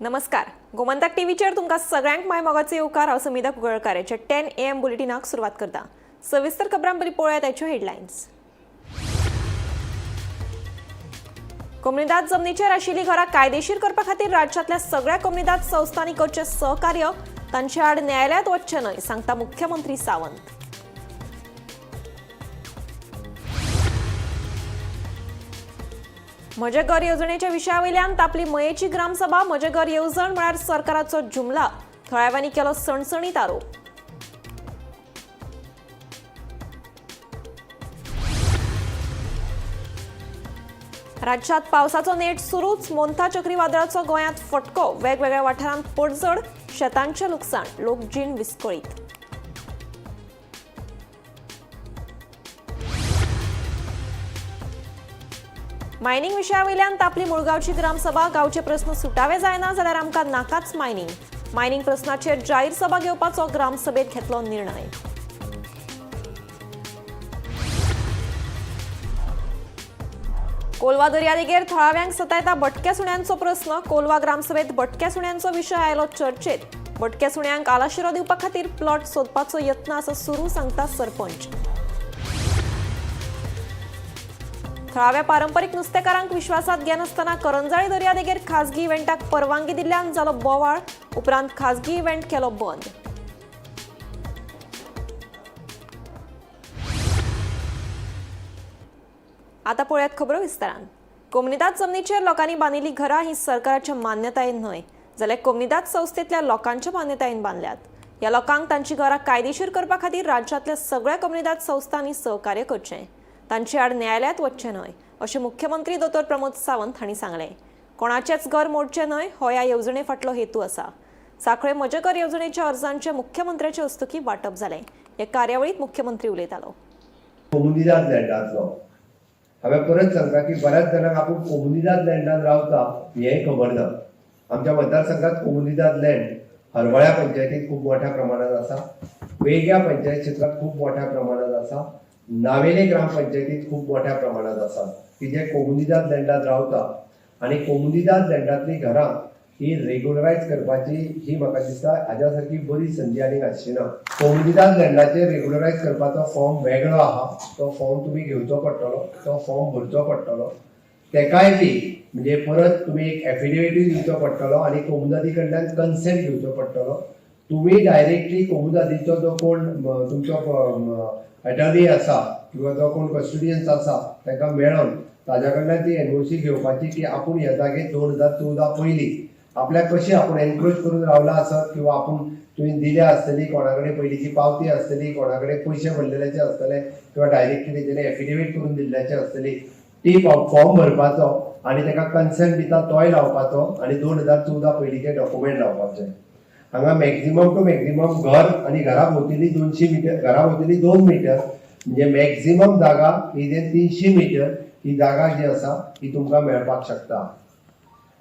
नमस्कार, गोमंतक टीव्हीचेर तुमकां सगळ्यांक माय मोगाचो येवकार. हांव समिधा कुंकळकार हेच्या 10 AM बुलेटिनाक सुरवात करता. सविस्तर खबरां पयलीं पळोवया ताच्यो हेडलायन्स. कोमुनिदाद जमनीचेर आशिल्लीं घरां कायदेशीर करपा खातीर राज्यांतल्या सगळ्या कोमुनिदाद संस्थांनी करचें सहकार्य, तांचे आड न्यायालयांत वचचें न्हय, सांगता मुख्यमंत्री सावंत. म्हजें घर येवजणेच्या विशया वयल्यान तापली मयेची ग्रामसभा. म्हजें घर येवजण म्हळ्यार सरकाराचो जुमला, थळाव्यांनी केलो सणसणीत आरोप. राज्यात पावसाचो नेट सुरूच. मोन्था चक्रीवादळाचो गोंयांत फटको. वेगवेगळ्या वाठारांत पडझड, शेतांचें लुकसाण, लोकजीण विस्कळीत. मायनिंग विशया वयल्यान तापली मुळगांवची ग्रामसभा. गांवचे प्रस्न सुटावे जायना जाल्यार आमकां नाकाच मायनिंग. मायनिंग प्रस्नाचेर जाहीर सभा घेवपाचो ग्रामसभेत घेतलो निर्णय. कोलवा दर्यादेगेर थळाव्यांक सतायता भटक्या सुण्यांचो प्रस्न. कोलवा ग्रामसभेत भटक्या सुण्यांचो विशय आयलो चर्चेत. भटक्या सुण्यांक आलाशिरो दिवपा खातीर प्लॉट सोदपाचो यत्न आसा सुरू, सांगता सरपंच. थळाव्या पारंपरीक नुस्तेकारांक विश्वासात घेनासतना करंजाळी दर्यादेगेर खाजगी इव्हेंटाक परवानगी दिल्ल्यान जालो बोवाळ. उपरांत खाजगी इव्हेंट केलो बंद. आता पळयात खबरो विस्तारान. कोमुनिदाद जमनीचेर लोकांनी बांदिल्लीं घरां ही सरकाराच्या मान्यतायेन न्हय, जाल्यार कोमुनिदाद संस्थेंतल्या लोकांच्या मान्यतायेन बांदल्यात. ह्या लोकांक तांची घरां कायदेशीर करपा खातीर राज्यांतल्या सगळ्या कोमुनिदाद संस्थांनी सहकार्य करचें, तांचे आड न्यायालयांत वचचें न्हय, अशें मुख्यमंत्री दोतोर प्रमोद सावंत हांणी सांगलें. कोणाचेंच घर मोडचें न्हय हो ह्या येवजणे फाटलो हेतू आसा. सांखळे म्हजें घर येवजणेच्या अर्जांचें मुख्यमंत्र्याचे हस्तुकीं वांटप जालें. हे कार्यावळींत मुख्यमंत्री उलयतालो. कोमुनिदाद लँडाचो हांवें परत सांगता की बऱ्याच जाणांक आपूण कोमुनिदाद लँडान रावता हेंय खबर ना. आमच्या मतदारसंघात कोमुनिदाद लँड हरवळ्या पंचायतीत खूब मोठ्या प्रमाणात आसा, वेग्या पंचायत क्षेत्रात खूब मोठ्या प्रमाणात आसा, नावेले ग्रामपंचायतीत खूब मोठ्या प्रमाणात आसा की जे कोमुनिदाद लँडात रावता आनी कोमुनिदाद लँडांतली घरां ही रेग्युलरायज करपाची ही म्हाका दिसता हाज्या सारकी बरी संदी आनीक आसची ना. कोमुनिदाद लँडाचेर रेग्युलरायज करपाचो फॉर्म वेगळो आहा. तो फॉर्म तुमी घेवचो पडटलो, तो फॉर्म भरचो पडटलो. तेकाय बी म्हणजे परत तुमी एक एफिडेविटूय दिवचो पडटलो आनी कोमुनिदादी कडल्यान कन्सेंट घेवचो पडटलो. तुमी डायरेक्टली कोमुनिदादीचो जो कोण तुमचो एटर्नी आसा किंवा जो कोण कस्टोडियन्स आसा ताका मेळोन ताज्या कडल्यान ती एनओसी घेवपाची की आपूण ह्या जागेर 2014 पयलीं आपल्याक कशी आपूण एनक्रोच करून रावला आसत किंवा आपूण तुवें दिल्या आसतली, कोणा कडेन पयलींची पावती आसतली, कोणा कडेन पयशे भरलेल्याचे आसतले किंवा डायरेक्टली तेजेर एफिडेवीट करून दिल्ल्याचे आसतली, ती फॉर्म भरपाचो आनी ताका कन्सेंट दिता तोय लावपाचो आनी 2014 पयलींचे डॉक्युमेंट लावपाचे. हांगा मॅक्झिमम टू मॅक्झिमम घर आनी घरा भोंवतणी 200 मिटर, घरा भोंवतणी 2 मिटर, म्हणजे मॅक्झिमम जागा ही जे 300 मिटर ही जागा जी आसा ही तुमकां मेळपाक शकता.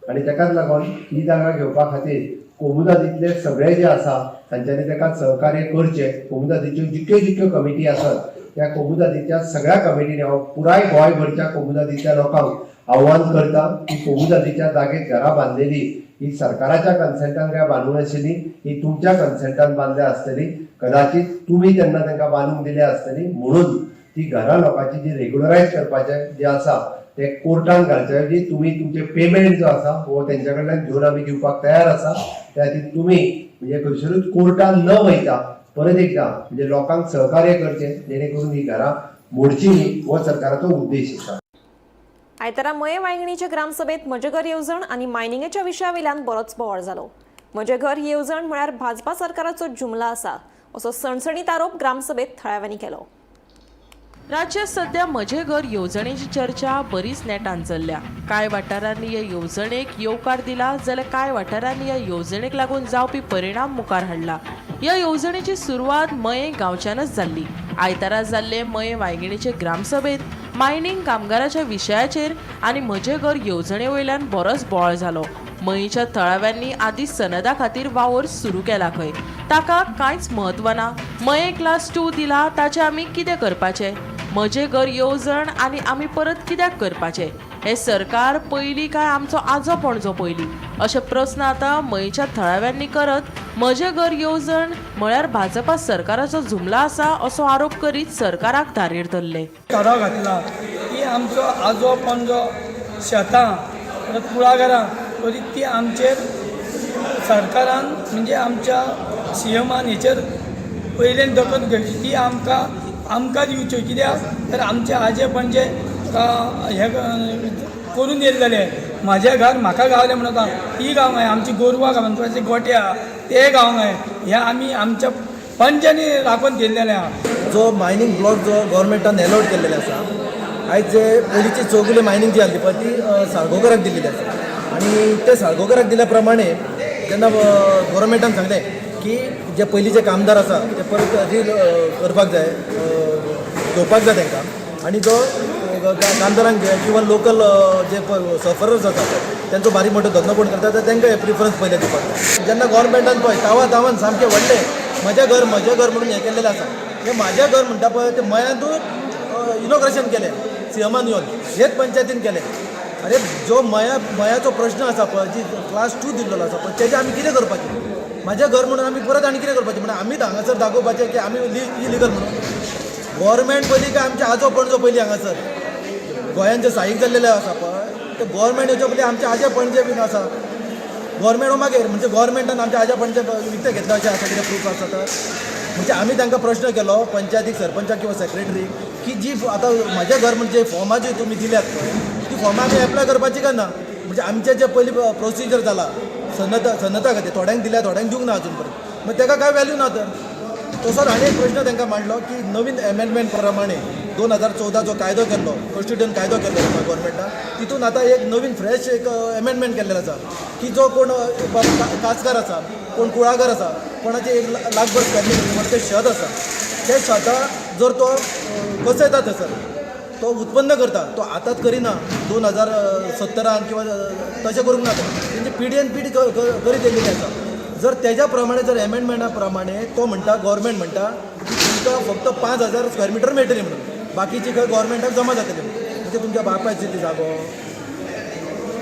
आनी ताकाच लागून ही जागा घेवपा खातीर कोमुनिदादींतले सगळे जे आसा तांच्यांनी ताका सहकार्य करचें. कोमुनिदादीच्यो जितक्यो जितक्यो कमिटी आसात त्या कोमुनिदादीच्या सगळ्या कमिटींनी हांव पुराय गोंयभरच्या कोमुनिदादीच्या लोकांक आव्हान करता की कोमुनिदादीच्या जागेत घरां बांदलेली ही सरकाराच्या कन्सेंटान काय बांदूंक नाशिल्ली, ही तुमच्या कन्सेंटान बांदल्या आसतली. कदाचित तुमी तेन्ना तांकां बांदूंक दिल्या आसतली. म्हणून ती घरां लोकांची जी रेग्युलरायज करपाचें जें आसा ते कोर्टान घालचे ऐवजी तुमी तुमचे पेमेंट जो आसा हो तेंच्या कडल्यान घेवन आमी दिवपाक तयार आसा. त्या खातीर तुमी म्हणजे खंयसरूच कोर्टान न वयता परत एकदा म्हणजे लोकांक सहकार्य करचें, जेणे करून ही घरां मोडची न्ही हो सरकाराचो उद्देश आसा. आयतारा मये वांयगणीच्या ग्रामसभेत म्हजें घर येवजण आनी मायनिंगेच्या विशया वयल्यान बरोच बोवाळ जालो. म्हजें घर ही येवजण म्हळ्यार भाजपा सरकाराचो जुमला आसा, असो सणसणीत आरोप ग्रामसभेत थळाव्यांनी केलो. राज्यात सध्या म्हजें घर येवजणेची चर्चा बरीच नेटान चल्ल्या. कांय वाठारांनी ह्या येवजणेक येवकार दिला जाल्यार कांय वाठारांनी ह्या येवजणेक लागून जावपी परिणाम मुखार हाडला. ह्या येवजणेची सुरवात मयें गांवच्यानच जाल्ली. आयतारा जाल्ले मयें वांयगिणीचे ग्रामसभेत मायनींग कामगाराच्या विशयाचेर आनी म्हजें घर येवजणे वयल्यान बरोच बोवाळ जालो. मयेंच्या थळाव्यांनी आदी सनदा खातीर वावर सुरू केला खंय. ताका कांयच म्हत्व ना. मयें क्लास 2 दिला ताचें आमी कितें करपाचें? म्हजें घर येवजण आनी आमी परत कित्याक करपाचें? हे सरकार पयलीं काय आमचो आजो पणजो पयलीं अशे प्रस्न आतां मयेच्या थळाव्यांनी करत म्हजें घर येवजण म्हळ्यार भाजपा सरकाराचो जुमला आसा असो आरोप करीत सरकाराक धारेर धरले. ठराव घातला की आमचो आजो पणजो शेतां परत कुळागरां तरी ती आमचेर सरकारान म्हणजे आमच्या सीएमान हेचेर पयल्यान दखल घेवची, ती आमकां आमकां दिवच्यो. कित्याक तर आमचे आजे पणजे हे करून येयले जाले म्हाजें घर म्हाका गावलें म्हणून ती गावंक जाय, आमची गोरवां गावंक जाय, गोटे आहा ते गावंक जाय. हे आमी आमच्या पंचांनी राखून दिल्लेलें आहा. जो मायनींग ब्लॉक जो गव्हर्मेंटान एलॉट केल्लेले आसा, आयज जे पयलींची चौगुले मायनींग जी आसली पळय ती साळगांवकाराक दिल्लेली आसा आनी ते साळगांवकाराक दिल्या प्रमाणे जेन्ना गव्हर्मेंटान सांगलें की जे पयलींचे कामदार आसा ते परत री करपाक जाय, घेवपाक जाय तांकां आनी जो कामदारांक किंवा लोकल जे सफरर्स आसा तेंचो बारीक मोठो धंदो कोण करता तर तांकां प्रिफरन्स पयलें दिवपाक जाय. जेन्ना गव्हर्मेंटान पळय तावा तावान सामकें व्हडलें म्हजें घर म्हजें घर म्हणून हें केल्लेलें आसा. हें म्हाजें घर म्हणटा पळय तें मयांतूच इनॉग्रेशन केलें सीएमान येवन, हेच पंचायतीन केलें. अरे जो मयाचो प्रश्न आसा पळय, जी क्लास 2 दिल्लो आसा पळय तेजें आमी कितें करपाचें? म्हाजें घर म्हणून आमी परत आनी कितें करपाचें? म्हणून आमीच हांगासर दाखोवपाचें की आमी इलिगल म्हणून. गव्हर्मेंट पयलीं काय आमचे आजो पणजो पयलीं हांगासर गोंयान जे स्थायीक जाल्लेले आसा पळय ते गव्हर्मेंट येवचे पयलीं आमचे आजे पणजे बीन आसा. गव्हर्मेंट मागीर म्हणजे गव्हर्मेंटान आमच्या आज्या पणजे विकते घेतले अशें आसा कितें प्रूफ आसा तर? म्हणजे आमी तांकां प्रश्न केलो पंचायतीक, सरपंचाक किंवा सेक्रेटरीक की जी आतां म्हाजें घर म्हणजे फॉर्मां जी तुमी दिल्यात पळय ती फॉर्मां आमी एप्लाय करपाची काय ना? म्हणजे आमचें जे पयलीं प्रोसिजर जाला सन्नता खातीर थोड्यांक दिल्या, थोड्यांक दिवंक ना अजून पर्यंत, मागीर ताका काय वेल्यू ना तर? तसोच आनी एक प्रश्न तांकां मांडलो की नवीन एमेंडमेंट प्रमाणे 2014 जो कायदो केल्लो, कॉन्स्टिट्युशन कायदो केल्लो गव्हर्मेंटान, तितून आतां एक नवीन फ्रेश एक एमेंडमेंट केल्लेलो आसा की जो कोण काजकार आसा, कोण कुळागर आसा, कोणाचें 1 लाखभर स्क्वेअर मिटर तें शेत आसा, तें शेतां जर तो कसयता थंयसर तो उत्पन्न करता, तो आतांच करिना 2017 किंवा तशें करूंक ना, तो तेंची पिढयेन पिढी करीत येयलेली आसा. जर तेज्या प्रमाणे जर एमेंडमेंटा प्रमाणे तो म्हणटा, गव्हर्मेंट म्हणटा की तुमकां फक्त 5000 स्क्वेअर मिटर मेळटली म्हणून, बाकीची खंय गव्हर्मेंटाक जमा जातली. म्हणजे तुमच्या बापायची ती जागो,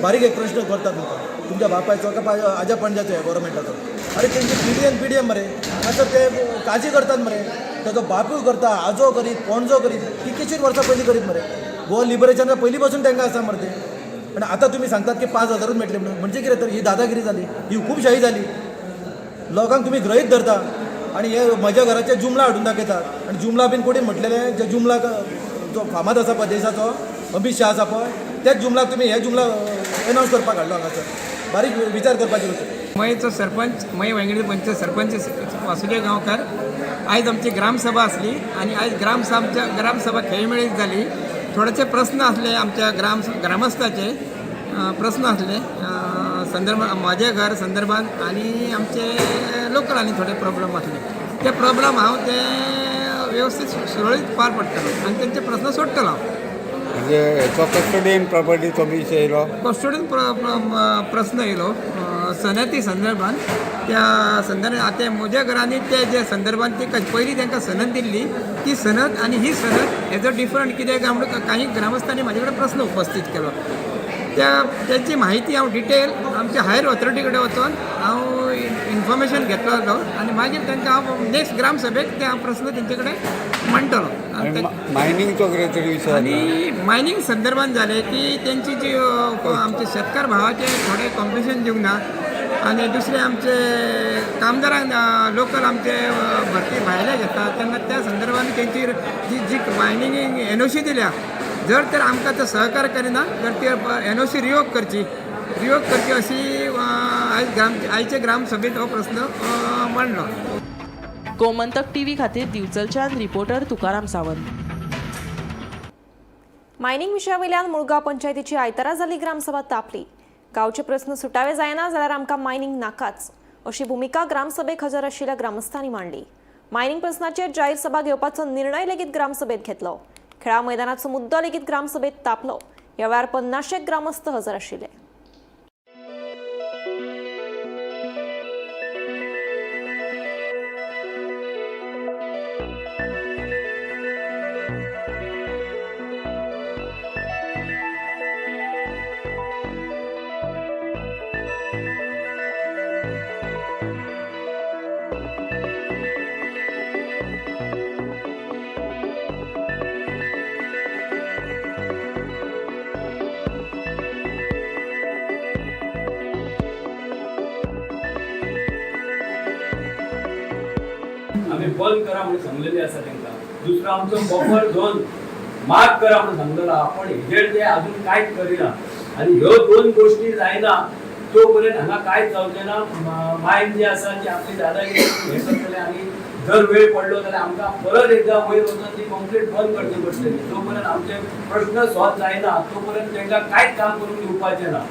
बारीक एक प्रश्न करता तुमकां, तुमच्या बापायचो काय आज्या पणजाचो ह्या गव्हर्मेंटाचो? अरे तेंची पिढयेन पिढयेन मरे हांगासर ते काजी करतात मरे, तेजो बापूय करता, आजो करीत, पणजो करीत, कितकीशींच वर्सां पयलीं करीत मरे. गोवा लिबरेशना पयलीं पासून तांकां आसा मरे तें. आनी आतां तुमी सांगतात की 5000ूच मेळटले म्हणून, म्हणजे कितें तर ही दादागिरी जाली, ही हुकूमशाही जाली. लोकांक तुमी गृहीत धरता आनी हे म्हज्या घराचे जुमला हाडून दाखयतात. आनी जुमला बीन कोणी म्हटलेलें, जे जुमला जो फामाद आसा पळय देशाचो अमीत शाह आसा पळय, तेच जुमलाक तुमी हे जुमला एनावन्स करपाक हाडलो हांगासर. बारीक विचार करपाची गोश्ट. मयेचो सरपंच, मये वांयगणी पंचायत सरपंच वासुदेव गांवकार. आयज आमची ग्रामसभा आसली आनी आयज ग्रामसभा खेळमेळीत जाली. थोडेसे प्रस्न आसले आमच्या ग्रामस्थाचे प्रस्न आसले संदर्भ म्हाजें घर संदर्भात आनी आमचे लोकल आनी थोडे प्रॉब्लम आसले. ते प्रॉब्लम हांव ते व्यवस्थीत सुरळीत पार पडटलो आनी तेंचे प्रस्न सोडटलो हांव. म्हणजे हेचो कस्टोडियन प्रॉपर्टीचो विशय येयलो, कस्टोडियन प्रस्न येयलो सनती संदर्भात. त्या संदर्भात आतां म्हज्या घरांनी ते जे संदर्भात ती पयलीं तांकां सनद दिल्ली ती सनद आनी ही सनद हेजो डिफरंट कितें काय म्हणून काही ग्रामस्थांनी म्हाजे कडेन प्रस्न उपस्थीत केलो. त्या तेची म्हायती हांव डिटेल आमच्या हायर ऑथॉरिटी कडेन वचोन हांव इन्फॉर्मेशन घेतलो आनी मागीर तांकां हांव नेक्स्ट ग्रामसभेक ते हांव प्रस्न तेंचे कडेन मांडटलो. आनी मायनिंगचो कितें तरी विशय. आनी मायनींग संदर्भात जालें की तेंची जी आमचे शेतकार भावाचे थोडे कॉम्पिटिशन दिवंक ना आनी दुसरे आमचे कामदारांक लोकल आमचे भरती भायले घेता तेन्ना त्या संदर्भात तेंची जी जी मायनिंगेक एनओसी दिल्या, जर तर आमकां तो सहकार करिना तर ती एनओसी रिवोक करची, रिवोक करची अशी आयज आयचे ग्रामसभेत हो प्रस्न मांडलो. गोमंतक टीव्ही खातीर दिवचलच्यान रिपोर्टर तुकाराम सावंत. मायनिंग विशयावयल्यान मुळगांव पंचायतीची आयतारा जाल्ली ग्रामसभा तापली. गांवचे प्रस्न सुटावे जायना जाल्यार आमकां मायनिंग नाकाच अशी भुमिका ग्रामसभेक हजर आशिल्ल्या ग्रामस्थांनी मांडली. मायनिंग प्रस्नाचेर जाहीर सभा घेवपाचो निर्णय लेगीत ग्रामसभेत घेतलो. खेळा मैदानाचो मुद्दो लेगीत ग्रामसभेत तापलो. ह्या वेळार 50 ग्रामस्थ हजर आशिल्ले. आमी बंद करा म्हणून सांगलेले आसा तांकां. दुसरो आमचो बफर झोन मार्क करा म्हणून सांगलेलो आहा, पण हेजेर ते अजून कांयच करिना. आनी ह्यो दोन गोश्टी जायना तो पर्यंत हांगा कांयच जावचें ना. मायन जी आसा ती आपली दादागिरी हे करतले आनी जर वेळ पडलो जाल्यार आमकां परत एकदां वयर वचून ती कंप्लेट बंद करची पडटली. जो पर्यंत आमचे प्रश्न सॉल्व जायना तो पर्यंत तांकां कांयच काम करूंक दिवपाचें ना.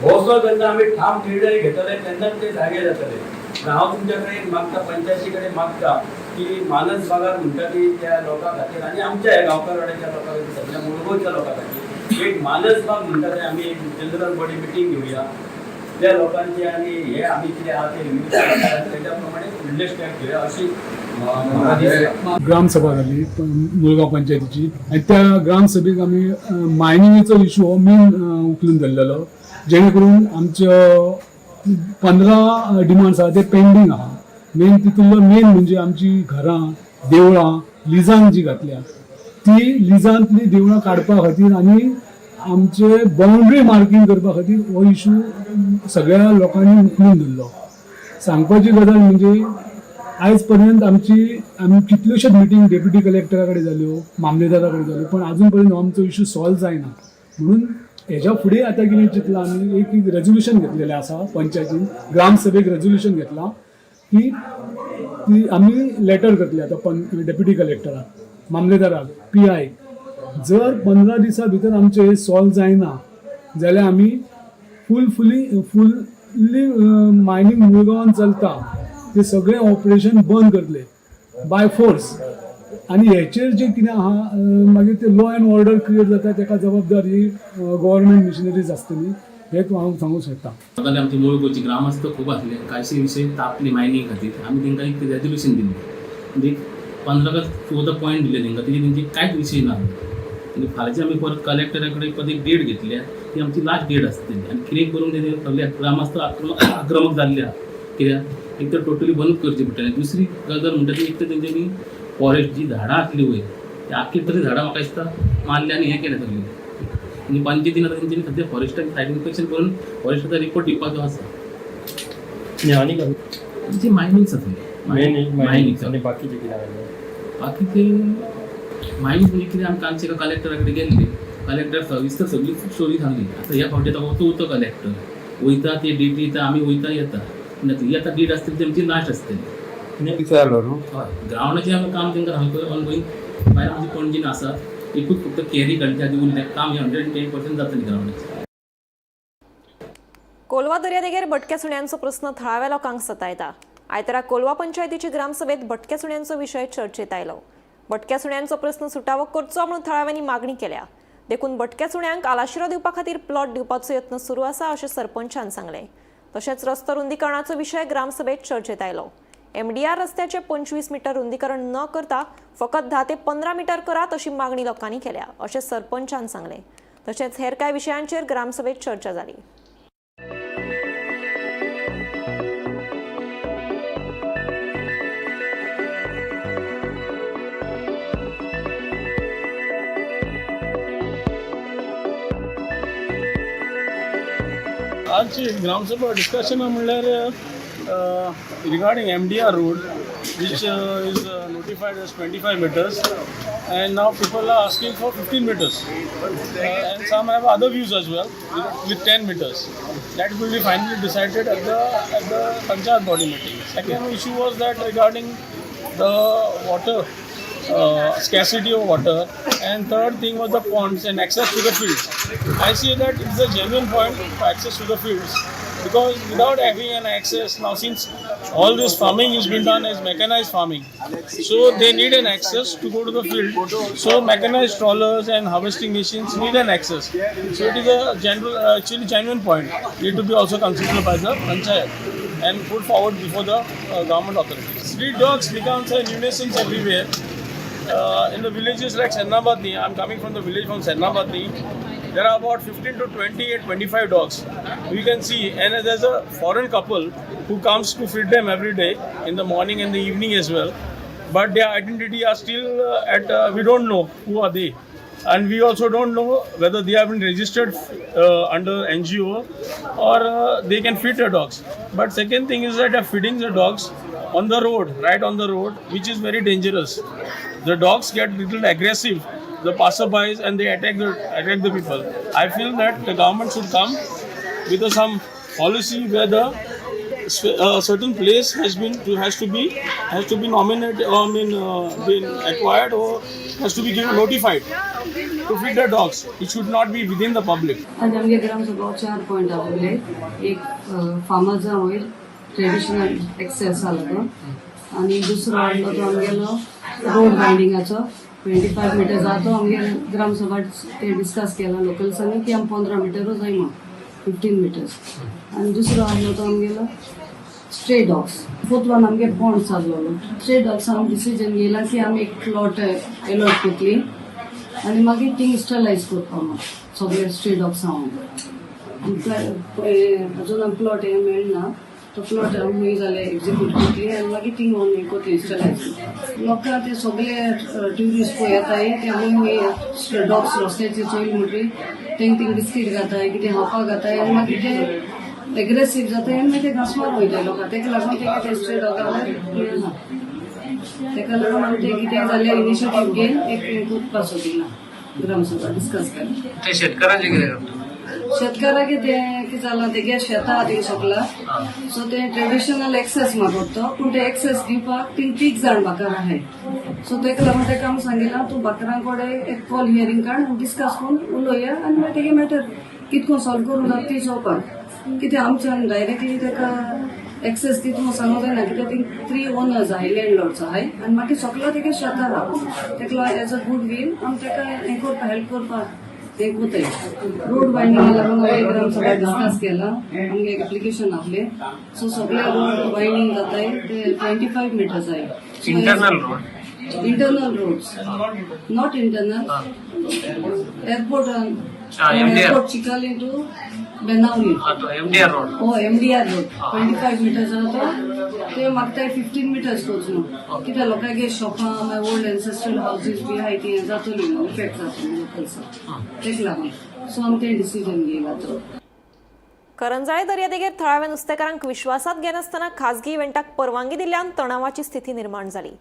होसो जेन्ना आमी ठाम निर्णय घेतले तेन्नाच ते जागे जातले. हांव तुमच्या कडेन मागता, पंचायती कडेन मागता की मानस बागार म्हणटा ती त्या लोकां खातीर आनी आमच्या ह्या गांवकारवाड्याच्या लोकां खातीर, सगळ्या मुळगांवच्या लोकां खातीर एक मानस बाग म्हणटा ते आमी एक जनरल बॉडी मिटींग घेवया त्या लोकांचे आनी हे आमी कितें आहा ते रिव्यू तेच्या प्रमाणे फुडले स्टेप घेवया अशी म्हाका दिसता. ग्रामसभा जाली मुळगांव पंचायतीची आनी त्या ग्रामसभेक आमी मायनिंगेचो इशू हो मेन उखलून धरलेलो, जेणे करून आमच्यो 15 डिमांड्स आहा ते पेंडींग आहा. मेन तितूंतलो मेन म्हणजे आमची घरां, देवळां लिजान जी घातल्या ती लिजांतली देवळां काडपा खातीर आनी आमचे बाउंड्री मार्कींग करपा खातीर हो इशू सगळ्या लोकांनी उखलून धरलो. सांगपाची गजाल म्हणजे आयज पर्यंत आमी कितल्योश्योच मिटींग डेप्युटी कलेक्टरा कडेन जाल्यो, मामलेदारा कडेन जाल्यो, पण अजून पर्यंत हो आमचो इशू सॉल्व जायना. म्हणून हेज्या फुडें आतां कितें चिंतलां आमी, एक रेजोल्युशन घेतलेलें आसा पंचायतीन, ग्रामसभेक रेजोल्युशन घेतलां की ती आमी लेटर करतले आतां डेप्युटी कलेक्टराक, मामलेदाराक, पी आयक. जर 15 दिसां भितर आमचें हें सॉल्व जायना जाल्यार आमी फुल्ली मायनींग मुळगांवान चलता ते सगळें ऑपरेशन बंद करतले बाय फोर्स. आनी हेचेर जें कितें आहा मागीर ते लॉ एंड ऑर्डर क्रिएट जाता तेका जबाबदार ही गव्हर्मेंट मिशनरीज आसतली हें हांव सांगूंक शकता. सगळे आमचे मुळगांवचे ग्रामस्थ खूब आसले, कांयशे विशय तापले मायनींग खातीर. आमी तांकां एक रेजोल्युशन दिलें, म्हणजे 15 का 14 पॉयंट दिले तांकां, तेजे तेंचे कांयच विशय ना. आनी फाल्यांचे आमी परत कलेक्टरा कडेन परत एक डेट घेतल्या, ती आमची लास्ट डेट आसतली. आनी कितें करून तेजे सगळे ग्रामस्थ आक्रमक जाल्ले आहा. कित्याक एक तर टोटली बंद करची पडटलें. दुसरी गजाल म्हणटा ती एक तर तेंच्यांनी फॉरेस्ट जी झाडां आसली वयर ती आख्खी तरी झाडां म्हाका दिसता मारली आनी हें केलें सगळें. आनी पंचायतीन आतां तेंच्यांनी सद्या फॉरेस्टाक सायड इन्स्पेक्शन करून फॉरेस्टाचो रिपोर्ट दिवपाचो आसा. जी मायनींग जातली, मायनींग आनी बाकीचे कितें आसलें? बाकी ते मायनींग म्हणजे कितें, आमी कालचे एका कलेक्टरा कडेन गेल्ले, कलेक्टर सविस्तर सगळी स्टोरी सांगली. आतां ह्या फावटी आतां वता कलेक्टर वयता ते डेट दिता, आमी वयता येता. पूण आतां ही आतां डेट आसतली ती आमची लास्ट आसतली. जालो न्हू. हय, ग्रावंडाचें आमी काम तांकां सांगता ऑनगोईंग. भायर आमची पणजीन आसा एकूच फक्त कॅरी काडच्या आदी उरलें काम हें 110% जातलें ग्रावंडाचें. कोलवा दर्यादेगेर भटक्या सुण्यांचो प्रस्न थळाव्या लोकांक सतायता. आयतारा कोलवा पंचायतीचे ग्रामसभेत भटक्या सुण्यांचो विशय चर्चेत आयलो. भटक्या सुण्यांचो प्रस्न सुटावो करचो म्हणून थळाव्यांनी मागणी केल्या. देखून भटक्या सुण्यांक आलाशिरो दिवपा खातीर प्लॉट दिवपाचो यत्न सुरू आसा अशें सरपंचान सांगलें. तशेंच रस्तो रुंदीकरणाचो विशय ग्रामसभेत चर्चेत आयलो. एमडीआर रस्त्याचे 25 मीटर रुंदीकरण न करता फकत 10 ते 15 मीटर करात अशी मागणी लोकांनी केल्या अशें सरपंचान सांगलें. तशेंच हेर कांय विशयांचेर ग्रामसभेत चर्चा जाली. आजची ग्रामसभा डिस्कशन म्हणल्यार regarding MDR road which is notified as 25 meters and now people are asking for 15 meters and some have other views as well with 10 meters. That will be finally decided at the panchayat body meeting. Second issue was that regarding the water, scarcity of water, and third thing was the ponds and access to the fields. I see that it's a genuine point for access to the fields, because without having an access now, since all this farming is been done as mechanized farming, so they need an access to go to the field. So mechanized trawlers and harvesting machines need an access. So it is a general, actually genuine point, need to be also considered by the panchayat and put forward before the government authorities. Street dogs becomes a nuisance everywhere. In the villages like Sernabatni, I am coming from the village from Sernabatni, there are about 15 to 20 and 25 dogs. We can see, and there's a foreign couple who comes to feed them every day in the morning and the evening as well. But their identity are still at, we don't know who are they. And we also don't know whether they have been registered under NGO or they can feed the dogs. But second thing is that they are feeding the dogs on the road, right on the road, which is very dangerous. The dogs get little aggressive, the passerbys, and they attack the people. I feel that the government should come with some policy where the certain place has to be nominated, I mean, been acquired or has to be given notified to feed the dogs. It should not be within the public. आज आमगे ग्रामसभा चार point आसले. एक फार्मर्सा वयर traditional access आसलो तो आनी दुसरो आहलो तो आमगेलो रोड बायंडिंगाचो 25 मिटर्स आहा तो. आमगे ग्रामसभा ते डिस्कस केला लोकल्सांनी की आमी 15 मिटरूच जाय म्हणून, 15 मिटर्स. आनी दुसरो आहलो तो आमगेलो स्ट्रे डॉग्स. फोर्थ वन आमगे पॉन्ड आसलेलो. स्ट्रे डॉग्स आमी डिसिजन घेयला की आमी एक प्लॉट एलॉट करतली आनी मागीर थिंग स्टरलायज करपा म्हण सगळे स्ट्रे डॉग्स. हांव अजून आमी प्लॉट हे मेळना. तो प्लॉट आमी जाल्यार एक्झिक्यूट करतली आनी मागीर थिंग ऑन हें करतली स्टरलायज. लोकां ते सगळे ट्युरिस्ट पळय येताय ते आमी डॉग्स रस्त्याचेर चोयले म्हणटकीर तेंक थिंग बिस्कीट घाताय, कितें खावपाक घाताय आनी मागीर ते एग्रेसीव जाताय आनी मागीर ते घांस मारून वयताय लोकां. तेका लागून ते कितें स्ट्रे डॉगाक मेळना. तेका लागून आमी ते कितें जाल्यार इनिशिएटीव घेवन एक हें करपा सोदिना ग्रामसभा डिस्कस केला. ते शेतकारांचे कितें करता? शेतकाराक ते कितें जालां, तेगे शेतां आहा थिंग सोगला. सो ते ट्रेडिशनल एक्सेस मागता, पूण ते एक्सेस दिवपाक थिंग तीग जाण बाकर आहाय. सो तेका लागून तेका आमी सांगिलां, तूं बाकरां कडेन एक कॉल हियरींग काड, डिस्कस करून उलोवया आनी मागीर तेगे मॅटर कितको सॉल्व करूं जाता ती चोवपाक. कित्याक आमच्यान डायरेक्टली तेका एक्सेस दिता म्हूण सांगूंक जायना, कित्याक थिंग थ्री ओनर्स आहाय, लँडलॉर्ड्स आहाय आनी मागीर सगलो तेगे शेतां आहा. तेका लागून एज अ गूड वील आमी तेका हें करपा, हेल्प करपाक तें कोताय. रोड वायडनिंगा लागून हांवें ग्रामसभा डिस्कस केला. आमगे एक एप्लिकेशन आहले. सो सगळे रोड वायडनिंग जाताय ते 25 मिटर्स जाय. Internal road? Internal roads, not internal, airport. MDR. Airport Chicalim to Benaulim. हा, तो एमडीआर रोड. हो, एमडीआर रोड 25 मिटर्स आहा तो. ते मागताय 15 मिटर्स करचो न्हू, कित्याक लोकांगे शॉपां मागीर ओल्ड एन्सेस्ट्रल हावजीस बी आहाय, ती हें जातली न्हू, इफेक्ट जातली लोकल्साक. तेका लागून सो आमी तें डिसिजन घेयला तो. करंजाळे दर्यादेगेर थळाव्या नुस्तेकारांक विश्वासात घेनासतना खाजगी इव्हेंटाक परवानगी दिल्ल्यान तणावाची स्थिती निर्माण जाली.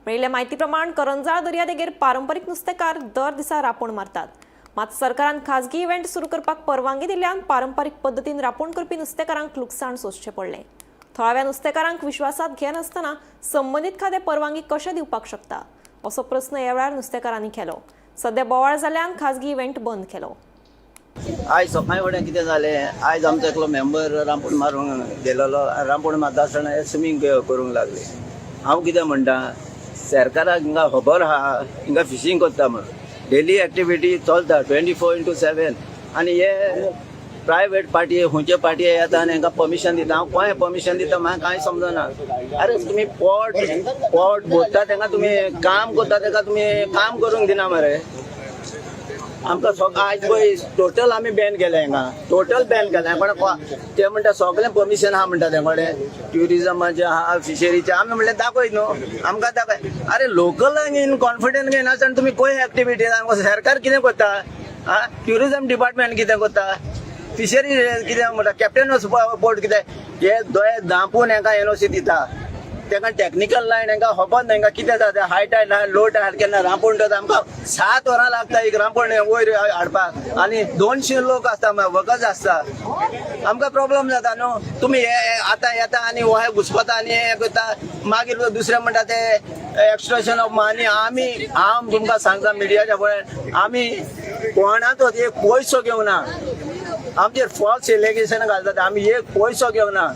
मेळिल्ल्या म्हायती प्रमाण करंजाळ दर्यादेगेर पारंपरीक नुस्तेकार दर दिसा रापोण मारतात. मात सरकारान खाजगी इव्हेंट सुरू करपाक परवानगी दिल्ल्यान पारंपरीक पद्दतीन रापोण करपी नुस्तेकारांक लुकसाण सोंसचें पडलें. थळाव्या नुस्तेकारांक विश्वासात घेनासतना संबंदीत खातें परवानगी कशें दिवपाक शकता, असो प्रस्न ह्या वेळार नुस्तेकारांनी केलो. सध्या बोवाळ जाल्ल्यान खाजगी इव्हेंट बंद केलो. आयज सकाळी फुडें कितें जालें, आयज आमचो एकलो मेंबर रांपोण मारूंक गेलेलो. रांपोण मारता आसतना स्विमींग करूंक लागले. हांव कितें म्हणटा, सरकाराक हिंगा खबर आहा हिंगा फिशींग करता म्हणून. डेली एक्टिविटी चलता 24x7 आनी हे प्रायवेट पार्टी, खंयचे पार्टी येता आनी हांकां परमिशन दिता. हांव कोणें परमिशन दिता म्हाका कांय समजना. अरे, तुमी पोट पोट भरता तांकां, तुमी काम करता ताका तुमी काम करूंक दिना मरे. आमकां आयज पळय टोटल आमी बॅन केलें हांगा, टोटल बॅन केलें. पण ते म्हणटा सगळें परमिशन आहा म्हणटा ते कडेन, ट्युरिजमाचें आहा, फिशरीचें. आमी म्हणलें दाखय न्हू आमकां, दाखय. अरे, लोकलांक इन कॉन्फिडन्स घेयनासतना तुमी खंय एक्टिविटी? आमकां सरकार कितें करता आं? ट्युरिजम डिपार्टमेंट कितें करता? फिशरी कितें म्हणटा? कॅप्टन बोट कितें? हे दोळे धांपून हांकां एनओसी दिता. तांकां टॅक्निकल लायन हांकां खबर ना. हांकां कितें जाता, हाय टायड लो टायड केन्ना रांपोण जाता. आमकां 7 वरां लागता एक रांपोण वयर हाडपाक आनी 200 लोक आसता, वर्कर्स आसता. आमकां प्रॉब्लम जाता न्हू. तुमी हे आतां येता आनी वय घुसपता आनी हें करता. मागीर दुसरें म्हणटा ते एक्स्ट्रेशन ऑफ मनी. आमी, हांव तुमकां सांगता मिडियाच्या फुडें, आमी कोणाचोच एक पयसो घेवना. आमचेर फॉल्स एलिगेशन घालतात. आमी एक पयसो घेवना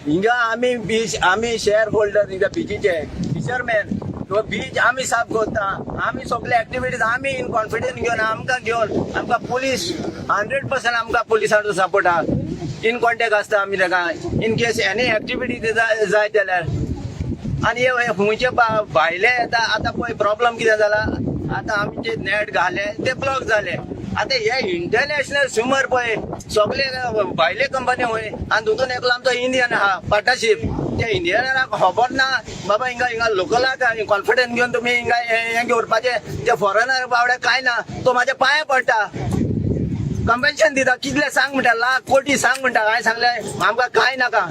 हिंगा. आमी बीच, आमी शेअर होल्डर हिंगा बिचीचे, फिशरमॅन. तो बीच आमी साफ करता. आमी सगळे एक्टिविटीज आमी इन कॉन्फिडन्स घेवन, आमकां घेवन, आमकां पुलीस 100%, आमकां पुलिसांचो सपोर्ट आहा. इन कॉन्टेक्ट आसता आमी ताका इन केस एनी एक्टिविटी जाय जाल्यार. आनी हे खंयचे भायले येता. आतां पळय प्रॉब्लम कितें जाला, आतां आमचे नेट घाले ते ब्लॉक जाले. आतां हे इंटरनॅशनल स्विमर पळय सगळे भायले कंपनी वय आनी तितून एकलो आमचो इंडियन आहा पार्टनरशीप. त्या इंडियनाक खबर ना बाबा हिंगा हिंगा लोकलाक कॉन्फिडन्स घेवन तुमी हिंगा हें घेवपाचें. ते फॉरेनर बावडे कांय ना, तो म्हाज्या पांये पडटा, कंपेन्शन दिता. कितले सांग म्हणटा, लाख कोटी सांग म्हणटा. हांवें सांगलें आमकां कांय नाका.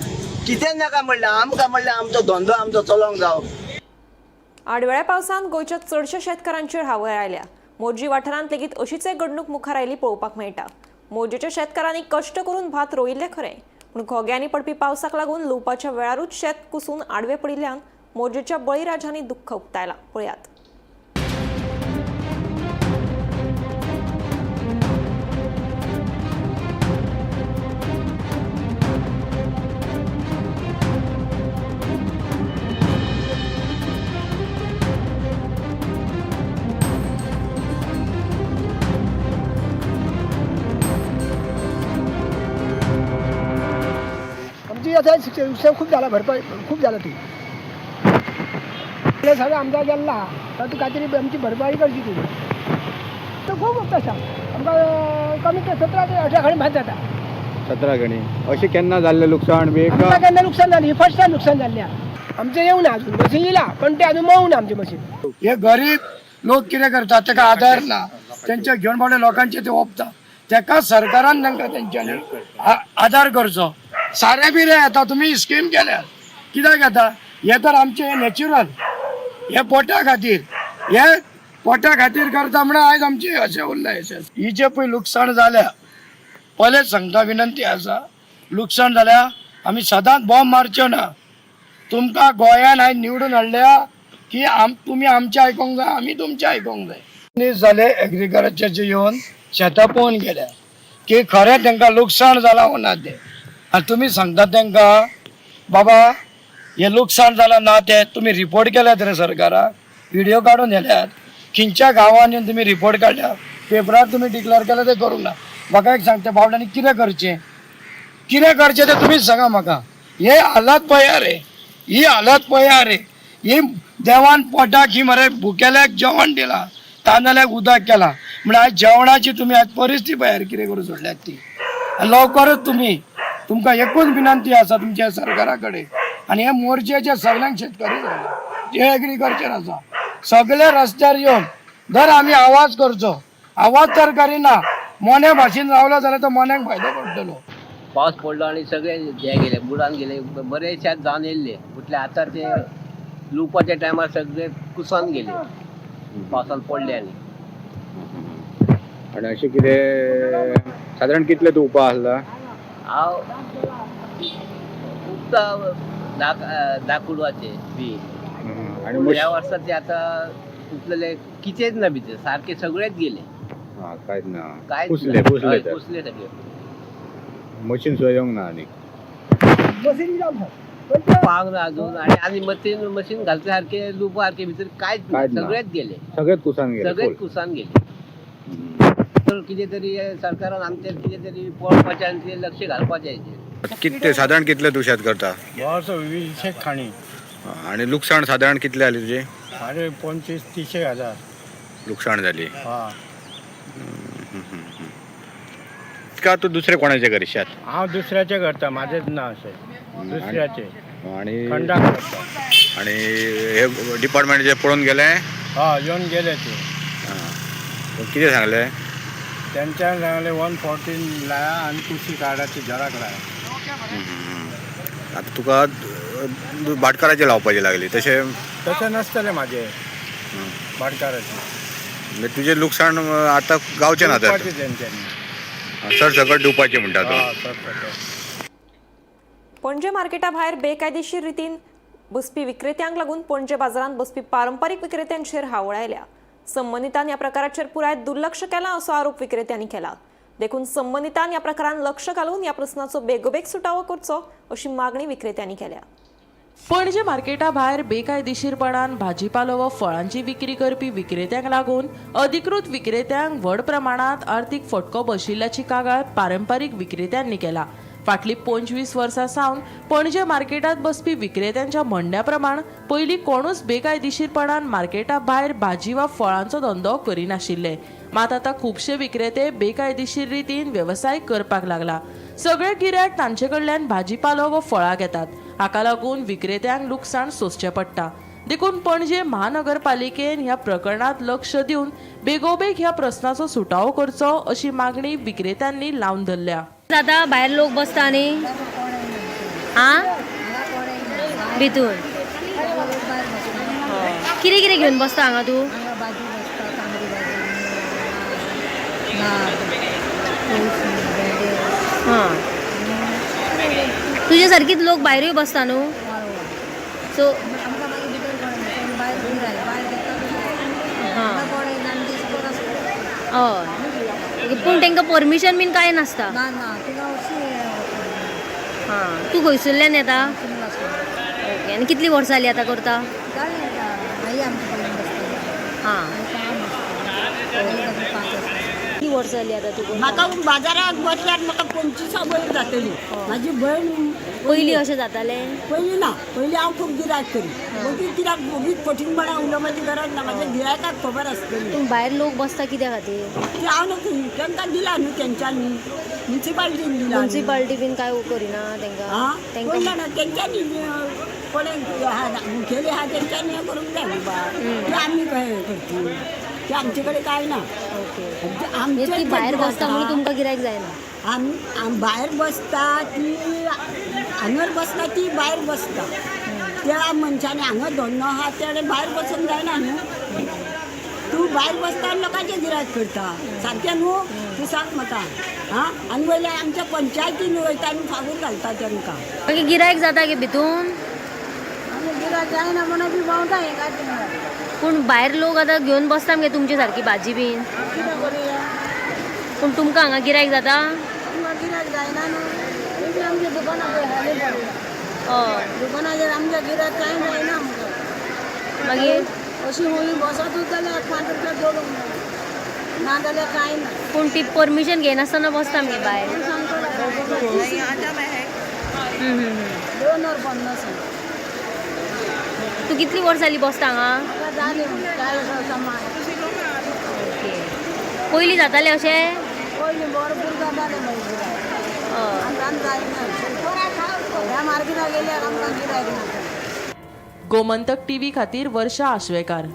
कितें नाका म्हणल्यार आमकां म्हणल्यार आमचो धंदो आमचो चलोवंक जावो. आडवेळ्या पावसान गोंयच्या चडश्या शेतकारांचेर हावळ आयल्या. मोरजी वाठारांत लेगीत अशीच एक घडणूक मुखार आयली पळोवपाक मेळटा. मोरजेच्या शेतकारांनी कश्ट करून भात रोयिल्लें खरें, पूण घोग्यांनी पडपी पावसाक लागून लुवपाच्या वेळारूच शेत कुसून आडवें पडिल्ल्यान मोरजेच्या बळीराजांनी दुख्ख उक्तायलां. पळयात. आमची आता नुकसान खूप झाला, भरपाई खूप झालं. ती आपल्या सगळं आमदार गेल्ला तर तूं कांयतरी आमची भरपाई करची तूं. तर खूब तशें आमकां कमी 17 ते 18 खणी भात जाता. 17 खणी अशें केन्ना जाल्लें लुकसाण बी? आमकां केन्ना नुकसान जालें? फर्स्ट टायम नुकसान जाल्लें. आमचें येवना अजून मशीन येयला, पण तें अजून मोवना आमचें मशीन. हे गरीब लोक कितें करतात, ताका आधार ना, तेंच्या घेवन पावले लोकांचे ते ओंपता. ताका सरकारान तांकां तेंच्यांनी आधार करचो. सारें बिरें येता, तुमी स्कीम केल्या कित्याक येता? हे तर आमचें हें नॅचरल, हे पोटा खातीर, हे पोटा खातीर करता म्हणून आयज आमचें अशें उरलां. अशें ही जे पळय लुकसाण जाल्या, पयलेच सांगता, विनंती आसा, लुकसाण जाल्या आमी सदांच बॉम्ब मारच्यो ना. तुमकां गोंयान आयज निवडून हाडल्या की तुमी आमचें आयकोंक जाय, आमी तुमचें आयकोंक जाय. दीस जाले एग्रीकल्चरचे येवन शेतां पळोवन गेल्या की खरें तांकां लुकसाण जालां वो ना तें. आनी तुमी सांगता तांकां बाबा हें लुकसाण जालां ना तें, तुमी रिपोर्ट केल्यात रे सरकाराक, व्हिडियो काडून व्हेल्यात, खंयच्या गांवांनी तुमी रिपोर्ट काडल्या, पेपरार तुमी डिक्लेर केल्या, तें करूंक ना. म्हाका एक सांगता बाबड्यांनी कितें करचें, कितें करचें तें तुमीच सांगा म्हाका. हे हालत पळया रे, ही हालत पळया रे. ही देवान पोटाक ही मरे भुकेल्याक जेवण दिलां, तांदल्याक उदक केलां, म्हळ्यार आयज जेवणाची तुमी आयज परिस्थिती पळयार कितें करून सोडल्यात ती. लवकरच तुमी, तुमकां एकूच विनंती आसा तुमच्या सरकारा कडेन, आनी हे मोर्चेचे सगल्यांक शेतकरी जे एग्रीकल्चर आसा सगळे रस्त्यार येवन जर आमी आवाज करचो, आवाज तर करिना, मोन्या भाशेन रावलो जाल्यार तो मोन्याक फायदो पडटलो. पावस पडलो आनी सगळे हे गेले, बुडान गेले, बरें शेत जावन येयल्ले. म्हटल्यार आतां ते लुवपाच्या टायमार सगळे कुसान गेले, पावसान पडले. आनी आनी अशें कितें सादारण कितले तूं उपा आसला? हांव उपता 10 कुडवाचे बी. आनी ह्या वर्सा ते आतां उपलेले कितेंच ना भितर, सारके सगळेच गेले. कांयच ना, कांयच कुसले कुसले, कुसले सगळे. मशीन सुद्दां येवंक ना आनी पावंक ना अजून. आनी आनी मशीन मशीन घालचे सारके लुवपा सारके भितर कांयच ना, सगळेच गेले, सगळेच कुसान गेले, सगळेच कुसान गेले. तर कितें तरी सरकारान आमचेर कितें तरी पळोवपाचें आनी कितें लक्ष घालपाचें हेचेर. कितले सादारण कितले तूं शेत करता? 20 खाणी. आनी लुकसाण सादारण कितले जालें तुजें? अरे 25-30 हजार लुकसाण जाली. का तूं दुसरे कोणाचें करी शेत? हांव दुसऱ्याचें करता, म्हाजेंच ना अशें, दुसऱ्याचें. आनी खंडाक करता. आनी हे डिपार्टमेंट पळोवन गेले? हय, येवन गेले ते. कितें सांगलें तेंच्यान? सांगलें 114 लाया आनी कुशी कार्डाची झेराक लाया. आतां तुका भाटकाराचें लावपाचें लागली तशें? तशें नासतलें म्हाजें भाटकाराचें. म्हणजे तुजें लुकसाण आतां गावचें ना तर तेंच्यांनी सर सकट दिवपाचें म्हणटा तूं? पणजे मार्केटा भायर बेकायदेशीर रितीन बसपी विक्रेत्यांक लागून पणजे बाजारांत बसपी पारंपारीक विक्रेत्यांचेर हावळ आयल्या. संबंदितान ह्या प्रकाराचेर पुराय दुर्लक्ष केलां असो आरोप विक्रेत्यांनी केला. देखून संबंदितान ह्या प्रकारान लक्ष घालून ह्या प्रस्नाचो बेगोबेग सुटावो करचो अशी मागणी विक्रेत्यांनी केल्या. पणजे मार्केटा भायर बेकायदेशीरपणान भाजीपालो व फळांची विक्री करपी विक्रेत्यांक लागून अधिकृत विक्रेत्यांक व्हड प्रमाणात आर्थीक फटको बशिल्ल्याची कागाळ पारंपारीक विक्रेत्यांनी केला. फाटलीं 25 वर्सां सावन पणजे मार्केटात बसपी विक्रेत्यांच्या म्हणण्या प्रमाण पयलीं कोणूच बेकायदेशीरपणान मार्केटा भायर भाजी वा फळांचो धंदो करिनाशिल्ले. मात आतां खुबशे विक्रेते बेकायदेशीर रितीन वेवसाय करपाक लागला. सगळे गिरायक तांचे कडल्यान भाजीपालो व फळां घेतात. हाका लागून विक्रेत्यांक लुकसाण सोंसचें पडटा. देखून पणजे महानगरपालिकेन ह्या प्रकरणात लक्ष दिवन बेगोबेग ह्या प्रस्नाचो सुटावो करचो अशी मागणी विक्रेत्यांनी लावन धरल्या. जाता भायर लोक बसता न्ही, आं भितून. कितें कितें घेवन बसता हांगा तूं? हां, तुजे सारकीच लोक भायरूय बसता न्हू? सो हां, हय, पूण तांकां परमिशन बीन कांय नासता. हां, तूं खंयसरल्यान येता? ओके, आनी कितलीं वर्सां जालीं आतां करता? हां, कितलीं वर्सां जालीं आतां तूं? म्हाका बाजाराक बसल्यार म्हाका 25 वयर जातली. म्हाजी भयण पयलीं अशें जातालें? पयलीं ना, पयलीं हांव खूब गिरायक करी. मागीर कित्याक ओगीच फटींगपणां उलोवपाची गरज ना, म्हाज्या गिरायकाक खबर आसतली. पूण भायर लोक बसता कित्या खातीर? ती हांव न्हू, तांकां दिला न्हू तेंच्यांनी, मुन्सिपाल्टीन दिला. मुन्सिपाल्टी बीन कांय करिना तांकां? आं, कोण जाणा तेंच्यांनी, कोणे मुखेली आहा तेंच्यांनी हें करूंक जाय न्हू बा. ते आमी कशें करतली, ते आमचे कडेन कांय ना. ओके, आमचे ती भायर बसता म्हणून तुमकां गिरायक जायना? आम भायर बसता ती, हांगर बसता ती भायर बसता. त्या मनशांनी हांगा धंदो आहा तेणें भायर बसूंक जायना न्हू. तूं भायर बसता आनी लोकांचें गिरायक करता सारकें न्हू? तूं सांग म्हाका. आं, आनी वयल्यान आमच्या पंचायतीन वयता आनी फागूर घालता तांकां. मागीर गिरायक जाता गे भितून? गिरायक जायना म्हणून बी भोंवता हें काय. पूण भायर लोक आतां घेवन बसता मगे तुमचे सारकी भाजी बीन. कितें करुया? पूण तुमकां हांगा गिरायक जाता? आमकां गिरायक जायना न्हू. आमच्या दुकानां पळय खाली पडला. हय, दुकानाचेर आमच्या गिरायक कांय जायना आमकां. मागीर अशी हुंय बसतूच जाल्यार 5 रुपया जोडूंक जाय, ना जाल्यार कांय ना. पूण ती परमिशन घेनासतना बसता मगे भायर. 2 वर 50. तूं कितलीं वर्सां जालीं बसता हांगा? जालीं 40 वर्सां. ओके, पयलीं जातालें अशें? पयलीं भरपूर जातालें मागीर गिरायक, आतां जायना. ह्या मार्केटाक गेल्यार आमकां गिरायक ना. गोमंतक टीव्ही खातीर वर्षा आश्वेकार.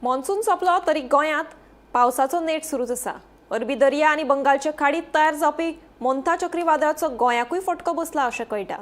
मॉन्सून सोंपलो तरी गोंयांत पावसाचो नेट सुरूच आसा. अरबी दर्या आनी बंगालच्या खाडीत तयार जावपी मोन्था चक्रीवादळाचो गोंयाकूय फटको बसला अशें कळटा.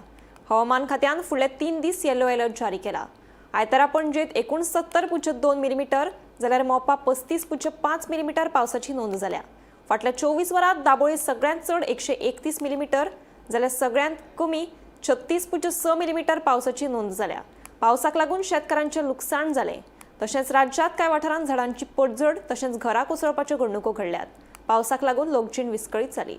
हवामान खात्यान फुडले 3 दीस येलो अलर्ट जारी केला. आयतारा पणजेत 69.2 मिलीमिटर जाल्यार मोपा 35.5 मिलीमिटर पावसाची नोंद जाल्या. फाटल्या 24 वरांत दाबोळी सगळ्यांत चड 131 मिलीमिटर जाल्यार सगळ्यांत कमी 36.6 मिलीमिटर पावसाची नोंद जाल्या. पावसाक लागून शेतकारांचें लुकसाण जालें. तशेंच राज्यांत कांय वाठारांत झाडांची पडझड तशेंच घरां कोसळपाच्यो घडणुको घडल्यात. पावसाक लागून लोकजीण विस्कळीत जाली.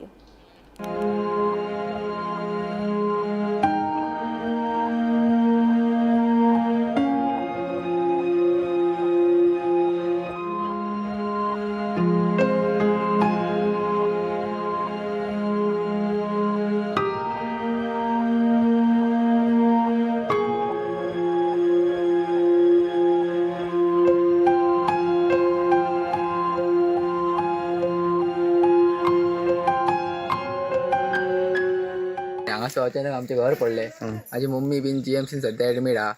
हांगासर अचानक आमचें घर पडलें. म्हाजी मम्मी बीन जीएमसीन सद्या एडमीट आहा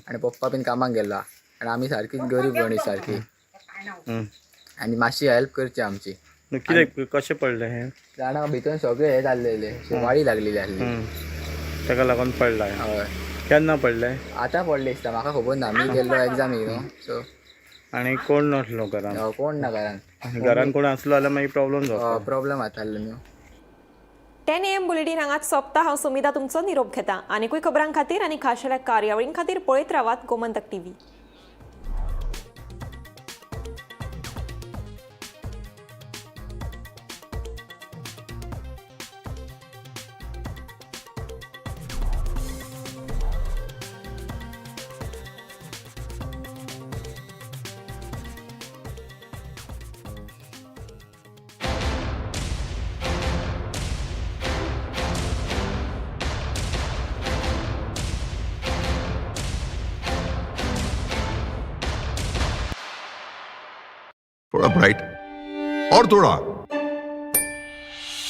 आनी पप्पा बीन कामाक गेला आनी आमी सारकीच गरीब गणीस सारकी आनी मातशी हेल्प करची आमची. कितें कशें पडलें हें? जाणा भितर सगळें हें जाल्लेलें, वाळी लागलेली आसली ताका लागून पडला. हय. केन्ना पडलें? आतां पडलें दिसता, म्हाका खबर ना, आमी गेल्लो एग्जामीक न्हू. सो आनी कोण नासलो घरान? कोण ना घरान. घरान कोण आसलो जाल्यार मागीर प्रॉब्लम जावपाचो. प्रॉब्लम जातालो न्हू. 10 AM bulletin हांगाच सोंपता. हांव सुमिता तुमचो निरोप घेता. आनीकूय खबरां खातीर आनी खाशेल्या कार्यावळीं खातीर पळयत रावात गोमंतक टीव्ही. थोड़ा ब्राइट और थोड़ा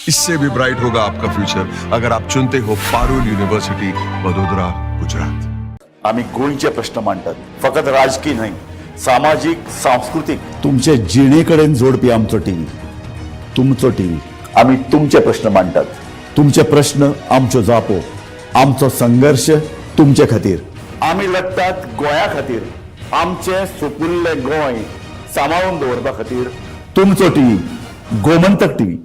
इससे भी ब्राइट होगा आपका फ्यूचर अगर आप चुनते हो पारुल यूनिवर्सिटी वडोदरा गुजरात। आमी गोंयचे प्रश्न मांडटात, फकत राजकीय न्हय, सामाजीक, सांस्कृतीक, तुमचे जिणे कडेन जोडपी आमचो टीव्ही, तुमचो टीव्ही। आमी तुमचे प्रश्न मांडटात, तुमचे प्रश्न आमच्यो जापो। आमचो संघर्श तुमचे खातीर. आमी लडटात गोंया खातीर, आमचें सुपुल्लें गोंय सांबाळून दवरपा खातीर. तुमचो टीव्ही, गोमंतक टीव्ही.